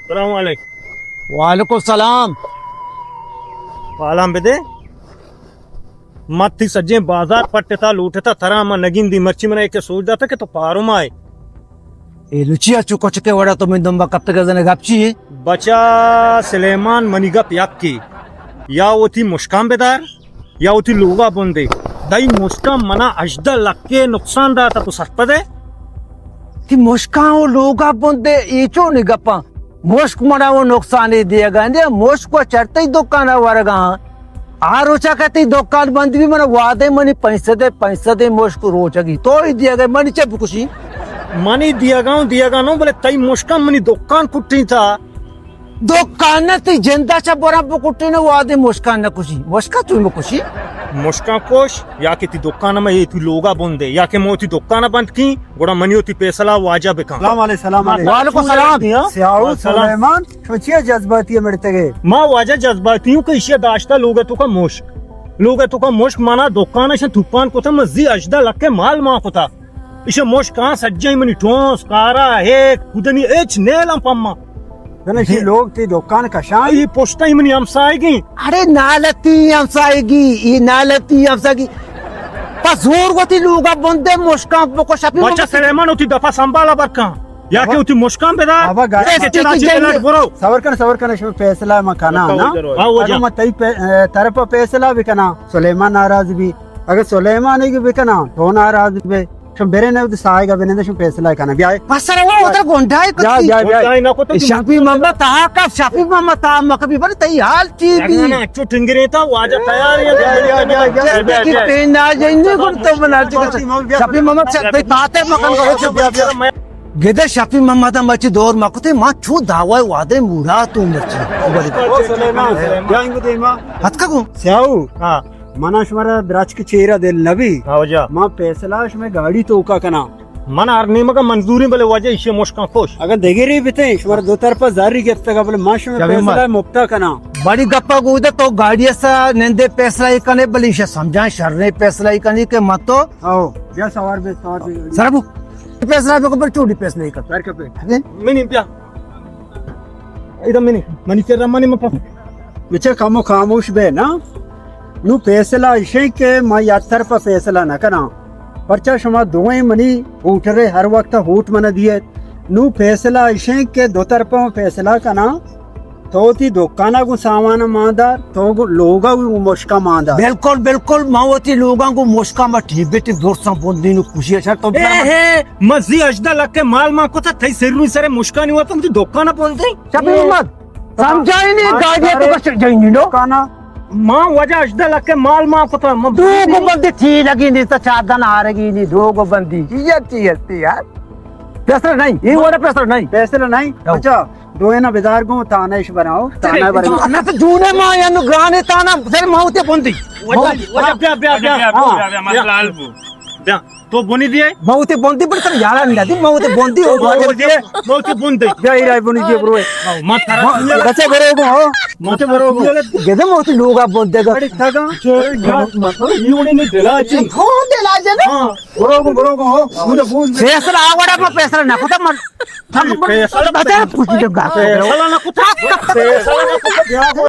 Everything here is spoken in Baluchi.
السلام علیکم۔ وعلیکم السلام۔ پالان بدے۔ من تئی سجیں بازار پٹتا لوٹتا، ترا من نگندی۔ مرچی منا ایک سوچ داتا کہ تو پاروم آئے۔ اے لچیا چو کچکے وڑا تو من دمبا کپتگا زنے گپ چی ہے؟ بچا سلیمان، منی گپ یکی، یا وتی مشکان بدار یا وتی لوگا بندے۔ تئی مشکان منا ہژدہ لکے نقصان داتا، تو سرپدے؟ تی مشکان و لوگا بندے، اے چونی گپاں؟ مشک منا و نقصانے دیگا اندے، مشک و چرتئی دکانا ورگا۔ آ روچا کہ تئی دکان بند بی، منا وعدے منی پنچ سدے، پنچ سدے مشک روچگی۔ تو ہی دیگا، منی چے بکشی؟ منی دیگا ہوں، دیگا نو، بلے تئی مشکان منی دکان کٹی تا۔ دکان نہ، تئی جندا چہ برا بکٹے نہ، وادے مشکان نہ کشی۔ مشکا تو مکشی۔ مشکان کش، یا کہ تی دکان میں، تی لوگا بندے، یا کہ مو تی دکان بند کی، گڑا منی تی پیسلہ واجہ بکن۔ سلام علیکم، سلام علیکم۔ وعلیکم السلام۔ سیاہو سلام۔ سلیمان، شما چیا جذباتی مڑتے گئے؟ ما واجہ جذباتی ہوں کہ اشیا داشتا لوگ تو کا مشک۔ لوگ تو کا مشک منا دکان شن توپان کتا، من زی ہژدہ لکھ مال ما کتا۔ ایشی مشکاں سجہیں منی ٹونس، کارا، ہیک، کدنی ہچ نیلاں پما۔ زنشی لوگ تی دکان کشاں۔ ای پشتا ہی منی ہمسائگی۔ اڑے نالتی ہمسائگی، ای نالتی ہمسائگی۔ پس زور وتی لوگا بندے مشکاں بکو شپی بچہ مکو۔ سلیمان وتی دفعہ سنبھالا برکاں۔ یا کہ وتی مشکان بدار، بابا، گاڑی یا کہ چلا چی بلڈ برو۔ صبر کن، صبر کن، شما پیسلہ ما کنا نا۔ ہاں، ہو جا۔ اگر ما تئی پہ-، اے، طرف پیسلہ بکنا، سلیمان ناراض بی۔ اگر سلیمان ہی بکنا، تو ناراض بے۔ شما برے نہ، ساہگا بنندے، شما پیسلہ کنا۔ بیا۔ پسر وہ ادھر گونڈائی کتی۔ بیا، بیا، بیا۔ گونڈائی نہ کتی۔ شفیع محمد تا کا، شفیع محمد تا مکبی بر تئی حال چی بی؟ نہ، نہ، چو ٹنگرے تا، واجہ تیار ہے۔ بیا، بیا، بیا، بیا۔ بیا، بیا، بیا۔ پین نہ جائیں، نہیں کن تو بنا چکا۔ شفیع محمد سے بھائی باتیں مکن کرو، چپ۔ بیا، بیا، بیا۔ گدے شفیع محمد ہم اچھی دور مکتے، ماں چو دعوی وعدے مورا تو مرچی۔ او سلیمان، جائیں گو دیما۔ ہتکا کو؟ سیاہو۔ ہاں۔ منا شمارا درچک چیرا دل نبی۔ ہاں جا۔ ما پیسلہ شمے گاڑی توکا کنا۔ من ہر نیمگا منظوری، بلے واجہ ایشی مشکاں خوش۔ اگر دگری بیتے، شمارا دو طرفا زاری گرتگا، بلے ما شمے پیسلہ مپتا کنا۔ بڑی گپا گودا تو گاڑی سا نندے پیسلہ ہی کنے، بلے ایشی سمجھائیں شریں پیسلہ ہی کنی کہ من تو۔ آؤ، بیا سوار بے، سوار بے۔ سر ابو، پیسلہ بکو، پر چوڑی پیسلہ ہی کن۔ سر کپے۔ منی بیا۔ ادا منی، منی چرا منی مپا۔ بچہ کمو خاموش بے نا۔ نو پیسلہ اشیں کہ ما یک طرفا پیسلہ نہ کناں۔ پرچا شما دوئیں منی ووٹرے، ہر وقت ووٹ منا دیت۔ نو پیسلہ اشیں کہ دو طرفا پیسلہ کناں۔ تو تی دکانا گوں سامان ماندار، تو گوں لوگا گوں مشکا ماندار۔ بالکل، بالکل، ما وتی لوگاں گوں مشکا ما ٹیبے ٹیب درساں بندین و خوشی شر تو اے، اے، من زی ہژدہ لکھ مال ما کتا، تئی سر روی سر مشکانی وتا، مجھے دکانا بندے۔ شفیع محمد، سمجھائی نہیں، گاڑی تو بس جائیں گی نو۔ کانا۔ ما واجہ ہژدہ لکھ مال ما کتا، ما دو گو بندی تھی لگی نہیں، تو چار دن آ رہی نہیں، دو گو بندی۔ ٹھیک ہے، ٹھیک ہے، ٹھیک ہے۔ پیسہ نہیں، یہ والا پیسہ نہیں۔ پیسہ نہیں؟ اچھا، دوئینا بدار گوں، تانہ اش بناؤ، تانہ بناؤ۔ تانہ تو جونے ما یا نو گرانے تانہ، سر ما ہوتے بندی۔ واجہ، واجہ، بیا، بیا، بیا۔ بیا، بیا، بیا، مسئلہ حل بو۔ بیا۔ تو بنی دیے؟ موتے بندی بڑ کر یارا نہیں دی، موتے بندی ہو۔ موتے بندی۔ موتے بندی۔ بیا ایرا بنی دیے برو۔ ما ترا بچے برو گو، ہو۔ موتے برو گو۔ گدے موتے لوگا بندے گا۔ اڑے تگا۔ مطلب، یہ وڑی نے دلا چی۔ کون دلا جنا؟ ہاں۔ برو گو، برو گو، ہو۔ مجھے بول دے۔ فیصلہ آوڑا ما فیصلہ نہ کتا من۔ فیصلہ بتا پوچھ دے گا۔ فیصلہ نہ کتا۔ فیصلہ نہ کتا۔